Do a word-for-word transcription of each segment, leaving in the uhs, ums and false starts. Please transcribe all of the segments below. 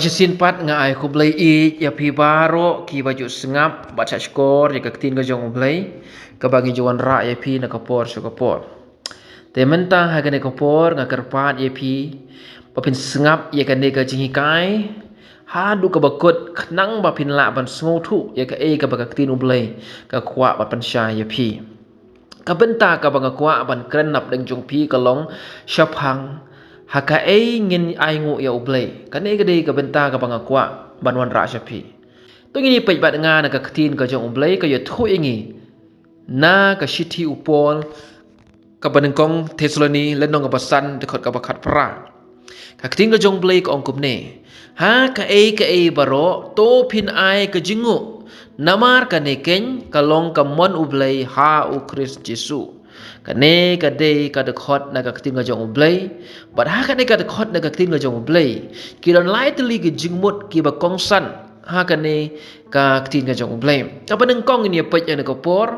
Shisien pat nga ai khublei ïeit ïa phi baroh kiba ju sngap bad shahshkor ïa ka ktien ka jong U Blei, kaba ngi ju wanrah ïa phi na ka por sha ka por. Te mynta ha kane ka por nga kyrpad ïa phi ba phin sngap ïa kane ka jinghikai haduh kaba kut, khnang ba phin lah ban sngewthuh ïa kaei kaba ka ktien U Blei ka kwah ban pynshai ïa phi. Ka bynta kaba nga kwah ban kren napdeng jong phi ka long shaphang ha kaei ngin ainguh ïa U Blei. Kane ka dei ka bynta kaba nga kwah ban wanrah sha phi. To ngin ïa peit bad nga na ka ktien ka jong U Blei, ka ïathuh ïa ngi na ka shithi u Paul kaba nyngkong Thessaloni, lynnong kaba san, dkhot kaba khatphra. Ka ktien ka jong U Blei ka ong kumne: Ha kaei kaei baroh to phin ai ka jingnguh, namar kane keiñ ka long ka mon U Blei ha U Khrist Jisu. Kane ka dei ka dkhot na ka ktien ka jong U Blei. Bad ha kane ka dkhot na ka ktien ka jong U Blei, ki don lai tylli ki jingmut kiba kongsan ha kane ka ktien ka jong U Blei. Kaba nyngkong ngin ïa peit ïa kane ka por,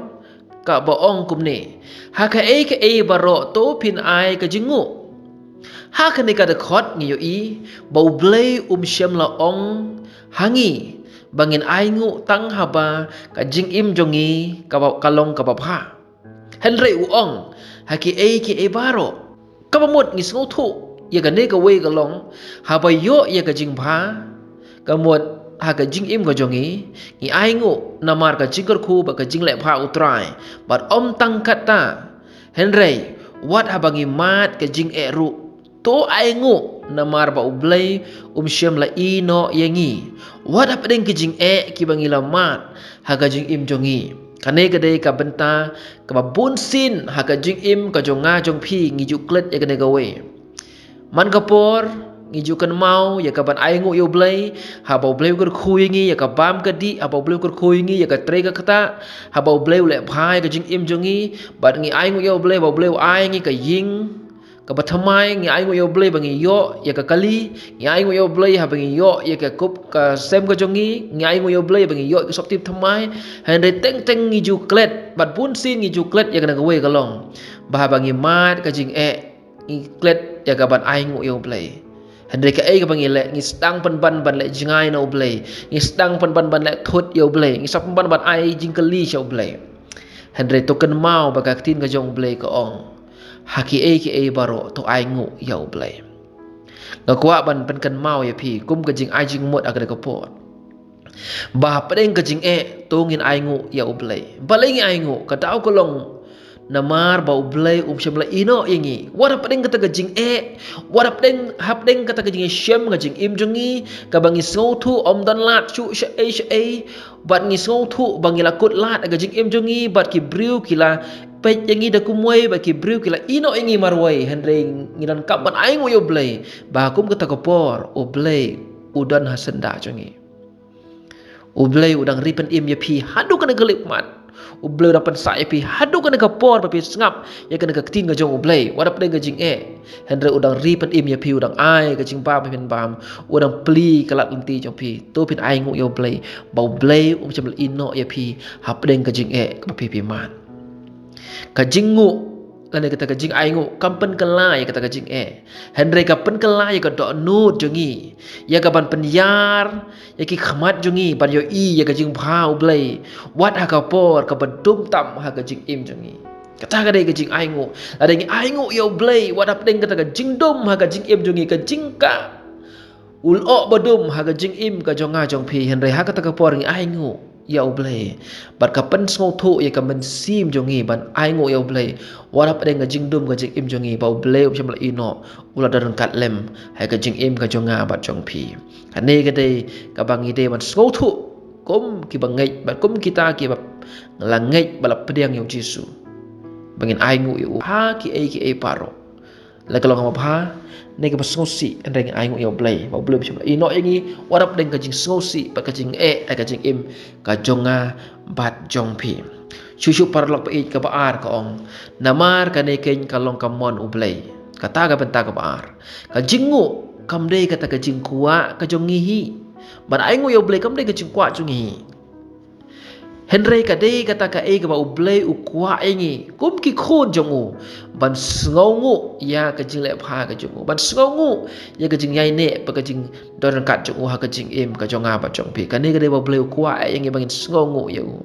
kaba ong kumne: Ha kaei kaei baroh to phin ai ka jingnguh. Ha kane ka dkhot ngi ïohi ba U Blei um shym la ong ha ngi ba ngin ainguh tang haba ka jingim jong ngi kaba, ka long kaba bha. Hynrei u ong ha kiei kiei baroh. Kaba mut ngi sngewthuh ïa kane kawei ka long, haba ïoh ïa ka jingbha, ka mut ha ka jingim ka jong ngi, ngi ainguh namar ka jingkyrkhu bad ka jingleh bha U Trai. Bad ym tang katta, hynrei wat haba ngi mad ka jingeh ruh, to ainguh namar ba U Blei um shym la ïehnoh ïa ngi, wat hapdeng ki jingeh kiba ngi la mad ha ka jingim jong ngi. Kane ka dei ka bynta kaba bunsien ha ka jingim ka jong nga jong phi ngi ju klet ïa kane kawei. Man ka por ngi ju kynmaw ïa kaban ainguh ïa U Blei haba U Blei u kyrkhu ïa ngi ïa ka bam ka dih, haba U Blei u kyrkhu ïa ngi ïa ka trei ka ktah, haba U Blei u leh bha ïa ka jingim jong ngi. Bad ngi ainguh ïa U Blei ba U Blei u ai ngi ka ïing kaba thymmai, ngi ainguh ïa U Blei ba ngi ïoh ïa ka kali, ngi ainguh ïa U Blei haba ngi ïoh ïa ka kup ka sem ka jong ngi, ngi ainguh ïa U Blei ba ngi ïoh ïa ka sopti thymmai. Hynrei teng teng ngi ju klet, bad bunsien ngi ju klet ïa kane kawei ka long ba haba ngi mad ka jingeh, ngi klet ïa kaban ainguh ïa U Blei. Hynrei kaei kaba ngi leh, ngi sdang pynban ban leh jngai na U Blei, ngi sdang pynban ban leh thut ïa U Blei, ngi sdang pynban ban ai jingkylli sha U Blei. Hynrei to kynmaw ba ka ktien ka jong U Blei ka ong ha kiei kiei baroh to ainguh ïa U Blei. Nga kwah ban pynkynmaw ïa phi kum ka jingai jingmut ha kane ka por, ba hapdeng ka jingeh to ngin ainguh ïa U Blei. Balei ngi ainguh? Ka daw ka long namar ba U Blei um shym la ïehnoh ïa ngi. Wat hapdeng kata ka jingeh, wat hapdeng, hapdeng kata ka jingïashem ka jingim jong ngi, kaba ngi sngewthuh ym don lad shuh shaei shaei, bad ngi sngewthuh ba ngi la kut lad ha ka jingim jong ngi, bad ki briew ki la peit ïa ngi da kumwei, bad ki briew ki la ïehnoh ïa ngi marwei. Hynrei ngi donkam ban ainguh ïa U Blei ba kum kata ka por U Blei u don ha syndah jong ngi. U Blei u dang ri pynim ïa phi haduh kane ka khyllipmat. U Blei u dang pynsah ïa phi haduh kane ka por ba phi sngap ïa kane ka ktien ka jong U Blei, wat hapdeng ka jingeh. Hynrei u dang ri pynim ïa phi, u dang ai ka jingbam ba phin bam, u dang plie ka lad lynti jong phi. To phin ainguh ïa U Blei ba U Blei um shym la ïehnoh ïa phi hapdeng ka jingeh kaba phi phi mad. Ka jingnguh lane kata ka jingainguh kam pynkylla ïa kata ka jingeh, hynrei ka pynkylla ïa ka dohnud jong ngi, ïa kaban pynïar ïa ki khmat jong ngi ban ïohi ïa ka jingbha U Blei wat ha ka por kaba dum tam ha ka jingim jong ngi. Kata ka dei ka jingainguh. Lada ngi ainguh ïa U Blei wat hapdeng kata ka jingdum ha ka jingim jong ngi, ka jingkah u lyoh ba dum ha ka jingim ka jong nga jong phi, hynrei ha kata ka por ngi ainguh ïa U Blei, bad ka pynsngewthuh ïa ka mynsiem jong ngi ban ainguh ïa U Blei wat hapdeng ka jingdum ka jingim jong ngi, ba U Blei um shym la ïehnoh, u la don ryngkat lem ha ka jingim ka jong nga bad jong phi. Kane ka dei kaba ngi dei ban sngewthuh kum kiba ngeit bad kum kita kiba la ngeit ba la pdiang ïa U Jisu, ba ngin ainguh ïa U ha kiei kiei baroh. La ka long kaba bha ne kaba sngewsih, hynrei ngi ainguh ïa U Blei ba U Blei um shym la ïehnoh ïa ngi wat hapdeng ka jingsngewsih bad ka jingeh ha ka jingim ka jong nga bad jong phi. Shuh shuh paralok ba ïeit, kaba ar ka ong: Namar kane keiñ ka long ka mon U Blei. Kata ka bynta kaba ar. Ka jingnguh kam dei kata ka jingkwah ka jong ngi hi. Ban ainguh ïa U Blei kam dei ka jingkwah jong ngi hi. Hynrei ka dei kata kaei kaba U Blei u kwah ïa ngi kum ki khun jong u, ban sngewnguh ïa ka jingleh bha ka jong u, ban sngewnguh ïa ka jingïaineh bad ka jingdon ryngkat jong u ha ka jingim ka jong nga bad jong phi. Kane ka dei ba U Blei u kwah ïa ngi ba ngin sngewnguh ïa u.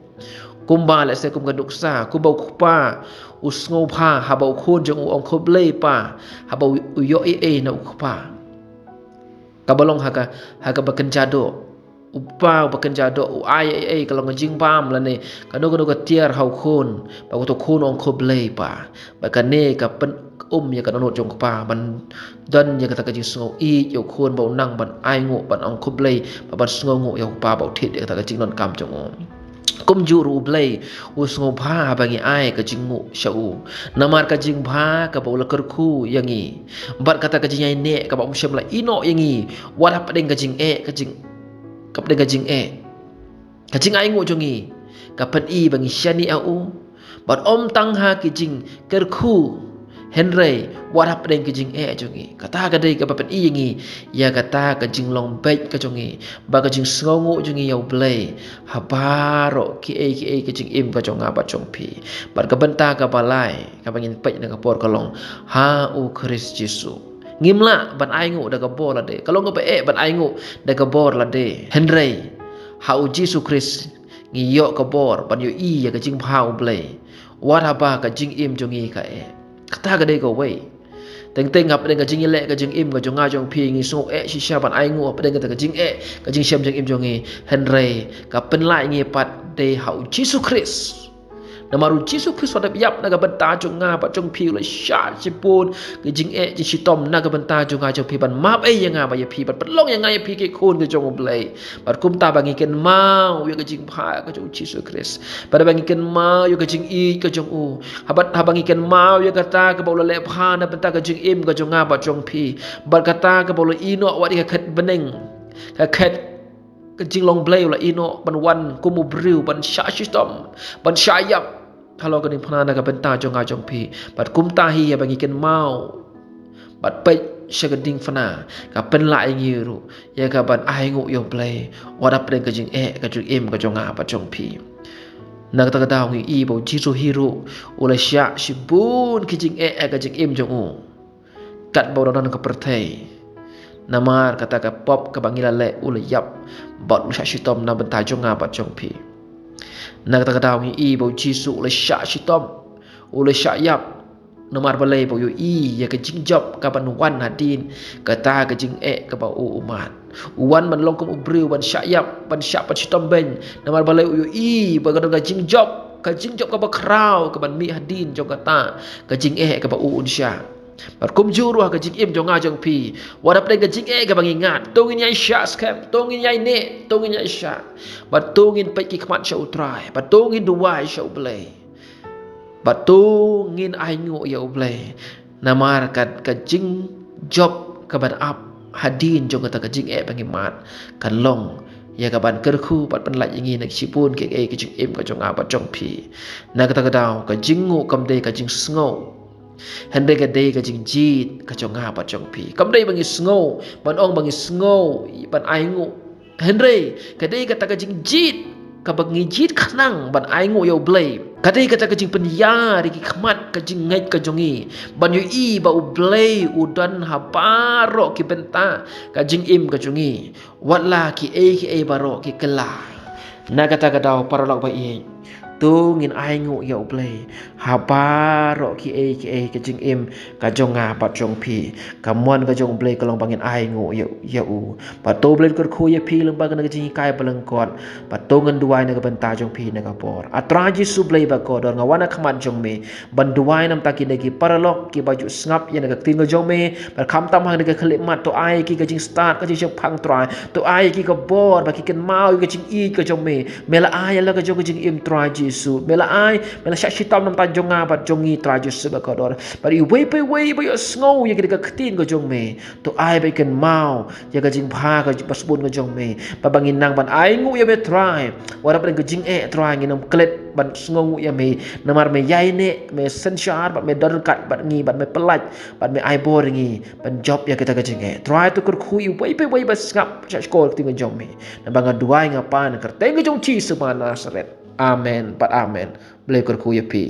Kumba lehse kum ka nuksa, kumba u kpa u sngewbha haba u khun jong u ong khublei pa, haba u, u ïoh ei ei na u kpa. Kaba long ha ka, ha kaba kynja doh. U pa uba kynja doh u ai ei ei, ka long ka jingbam lane kano kano ka tiar ha u khun, ba uto u khun u ong khublei pa. Bad kane ka pyn-um ïa ka dohnud jong u kpa ban don ïa kata ka jingsngew ïeit ïa u khun ba u nang ban ainguh, ban ong khublei, bad ban sngewnguh ïa u kpa ba u thied ïa kata ka jingdonkam jong u. Kumjuh ruh U Blei u sngewbha haba ngi ai ka jingnguh sha u. Namar ka jingbha kaba u la kyrkhu ïa ngi, bad kata ka jingïaineh kaba um shym la ïehnoh ïa ngi, wat hapdeng ka jingeh, ka jing, hapdeng ka jingeh, ka jingainguh jong ngi ka pyni ba ngi shaniah ha u. Bad ym tang ha ki jingkyrkhu, hynrei wat hapdeng ki jingeh jong ngi. Kata ka dei kaba pyni ïa ngi ïa kata ka jinglong beit ka jong ngi, bad ka jingsngewnguh jong ngi ïa U Blei ha baroh kiei kiei ka jingim ka jong nga bad jong phi. Bad ka bynta kaba lai kaba ngin peit na ka por ka long ha U Khrist Jisu. Ngim lah ban ainguh da ka bor lade. Ka long kaba eh ban ainguh da ka bor lade. Hynrei ha U Jisu Khrist ngi ïoh ka bor ban ïohi ïa ka jingbha U Blei, wat haba ka jingim jong ngi ka eh. Kata ka dei kawei. Teng teng hapdeng ka jingïaleh ka jingim ka jong nga jong phi, ngi sngew eh shisha ban ainguh hapdeng kata ka jingeh ka jingshem jingim jong ngi. Hynrei ka pynlait ngi pat dei ha U Jisu Khrist. Namar U Jisu Khrist u la dep ïap na ka bynta jong nga bad jong phi, u la shah shibun ki jingeh jingshitom na ka bynta jong nga jong phi, ban map ei ïa nga bad ïa phi, ban pynlong ïa nga ïa phi ki khun ki jong U Blei. Bad kumta ba ngi kynmaw ïa ka jingbha ka jong U Jisu Khrist, bad ba ngi kynmaw ïa ka jingïeit ka jong u. Haba, haba ngi kynmaw ïa kata kaba u la leh bha na bynta ka jingim ka jong nga bad jong phi, bad kata kaba u la ïehnoh wat ïa ka khet bneng, ka khet ka jinglong Blei u la ïehnoh ban wan kum u briew, ban shah shitom, ban shah ïap halor ka diengphna na ka bynta jong nga jong phi. Bad kumta hi haba ngi kynmaw bad peit sha ka diengphna, ka pynlait ïa ngi ruh ïa ka ban ainguh ïa U Blei wat hapdeng ka jingeh ka jingim ka jong nga bad jong phi. Na kata ka daw ngi i ba U Jisu hi ruh u la shah shibun ki jingeh ha ka jingim jong u, katba u dang don ha ka pyrthei. Namar kata ka pop kaba ngi la leh u la ïap bad u la shah shitom na bynta jong nga bad jong phi. Na kata ka daw ngi i ba U Jisu u la shah shitom, u la shah ïap. Namar balei? Ba u ïohi ïa ka jingjop kaban wan hadien kata ka jingeh kaba u u mad. U wan ban long kum u briew, ban shah ïap, ban shah, ban shitom beiñ. Namar balei? U ïohi ba ka don ka jingjop, ka jingjop kaba khraw kaban mih hadien jong kata ka jingeh kaba u un shah. Bad kumjuh ruh ha ka jingim jong nga jong phi, wat hapdeng ka jingeh kaba ngi ngat, to ngin ïai shah skhem, to ngin ïai neh, to ngin ïai shah, bad to ngin peit ki khmat sha U Trai, bad to ngin duwai sha U Blei, bad to ngin ainguh ïa U Blei. Namar ka, ka jingjop kaban ap hadien jong kata ka jingeh ba ngi mad, ka long ïa kaban kyrkhu bad pynlait ïa ngi na shibun kiei kiei ka jingim ka jong nga bad jong phi. Na kata ka daw ka jingnguh kam dei ka jingsngew, hynrei ka dei ka jingjied ka jong nga bad jong phi. Kam dei ba ngi sngew, ban ong ba ngi sngew ban ainguh. Hynrei ka dei kata ka jingjied kaba ngi jied khnang ban ainguh ïa U Blei. Ka dei kata ka jingpynïar ïa ki khmat, ka jingngeit ka jong ngi ban ïohi ba U Blei u don ha baroh ki bynta ka jingim ka jong ngi, wat la kiei kiei baroh ki kylla. Na kata ka daw, paralok ba ïeit, to ngin ainguh ïa U Blei ha baroh kiei kiei ka jingim ka jong nga bad jong phi. Ka mon ka jong U Blei ka long ba ngin ainguh ïa, ïa u. Bad to U Blei un kyrkhu ïa phi lyngba kane ka jinghikai ba lyngkot. Bad to ngin duwai na ka bynta jong phi na ka por. A Trai Jisu Blei ba kordor, nga wan ha khmat jong me ban duwai na ka bynta kine ki paralok kiba ju sngap ïa kane ka ktien ka jong me, bad khamtam ha kane ka khyllipmat, to ai ïa ki ka jingstad, ka jingshemphang, Trai. To ai ïa ki ka bor ba ki kynmaw ïa ka jingïeit ka jong me. Me la ai ïa la ka jong ka jingim, Trai Jisu. Me la ai, me la shah shitom na ka bynta jong nga bad jong ngi, Trai Jisu ba kordor. Bad iwei pa iwei ba ïohsngew ïa kane ka ktien ka jong me, to ai ba ki kynmaw ïa ka jingbha kaba sbun ka jong me. Bad ba ngin nang ban ainguh ïa me, Trai. Wat hapdeng ka jingeh, Trai, ngin ym klet ban sngewnguh ïa me. Namar me ïaineh, me synshar, bad me don ryngkat bad ngi, bad me pyllait, bad me ai bor ïa ngi ban jop ïa kata ka jingeh. Trai, to kyrkhu ïa iwei pa iwei ba sngap shah shkor ïa ka ktien ka jong me. Naba nga duwai nga pan ha ka kyrteng ka jong U Jisu ba Nasaret. Amen bad amen. Blei kyrkhu ïa phi.